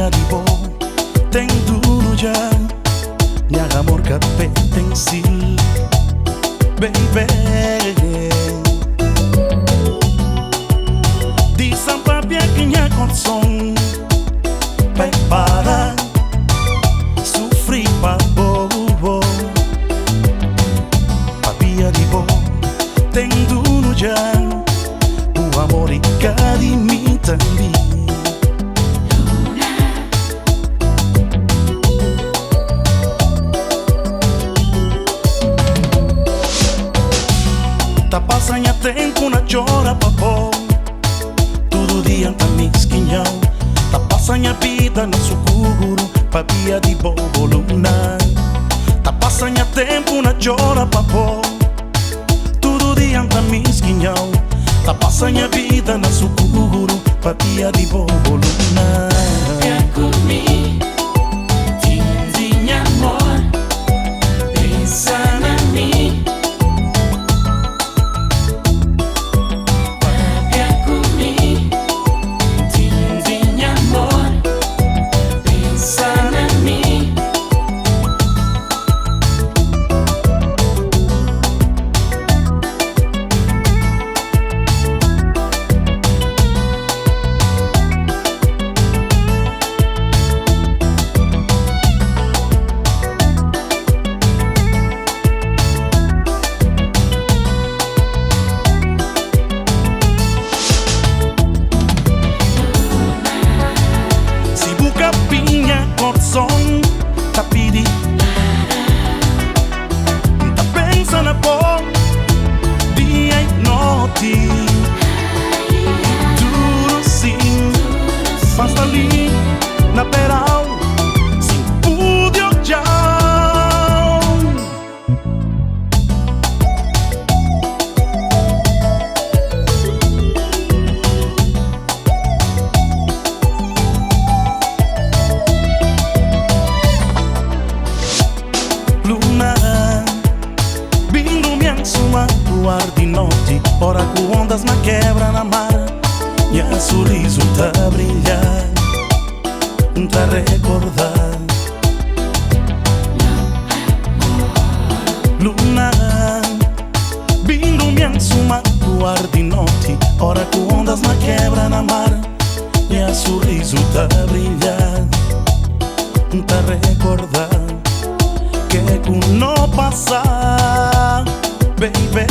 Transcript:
Papia di bo ten duru dja. Nha amor ka pertensil, baby. Disan papia ki nha korson prepara sufri pa bo. Papia di bo ten duru dja. Bu amor e ka di mi tambi. Ta pasa nha tempu na txora pa bo. Tudu dia N ta miskinhau. Ta pasa nha vida na sukuru pabia di bo, bo luna. Ta pasa nha tempu na txora pa bo. Tudu dia N ta miskinhau. Ta pasa nha vida na sukuru pabia di bo, bo luna. Papia ku mi, tindi nha amor, pensa na mi. Papia ku mi, tindi nha amor, pensa na mi. Si bu ka pinha korson ta pidi. N ta pensa na bo dia i noti. Duru sin pa sta li na perau sin pudi odjau. Luna, bin lumian suma luar di noti. Ora ku ondas na kebra na mar, nha sorriso ta brilha. N ta recorda. Luna, bin lumian suma luar di noti. Ora ku ondas na kebra na mar, nha sorriso ta brilha. N ta recorda ke ku no pasa, baby.